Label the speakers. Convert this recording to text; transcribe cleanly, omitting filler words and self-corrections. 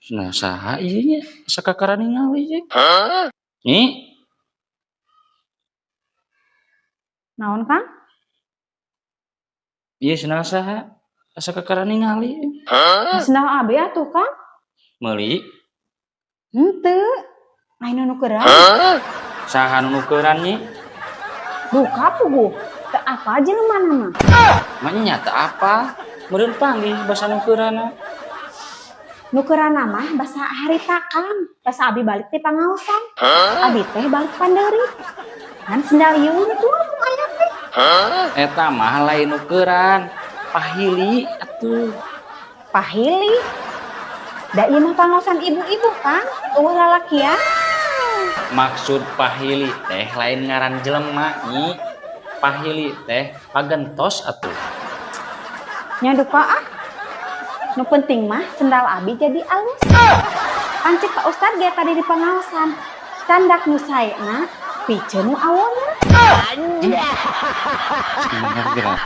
Speaker 1: Nah, saha ieu nya? Sakakara ningali ieu. Nyi,
Speaker 2: Naon, Kang?
Speaker 1: Ieu sendal saha? Asa kakara ningali.
Speaker 2: Sendal abi atuh, Kang.
Speaker 1: Meuli?
Speaker 2: Henteu. Ai nu nukeran.
Speaker 1: Saha nu nukeran, Nyi?
Speaker 2: Duka puguh. Teu apa jelema mah.
Speaker 1: Mah teu apa? Meureun panggih basa nukeranna.
Speaker 2: Nukeranna mah basa harita, Kang. Pas abi balik teh pangaosan. Abi teh balik panderi. Kan sendal ieu tuh aya teh.
Speaker 1: Eta mah lain nukeran. Pahili atuh.
Speaker 2: Pahili. Da ieu mah pangaosan ibu-ibu, Kang. Euweuh lalakian.
Speaker 1: Maksud pahili teh lain ngaran jelema, Nyi. Pahili teh pagentos atuh.
Speaker 2: Nya duka ah. Nu penting mah sendal abi jadi alus. Pan cek Pak Ustad ge tadi di pangaosan. Candak nu saena piceun nu awona.
Speaker 1: Bener gerak.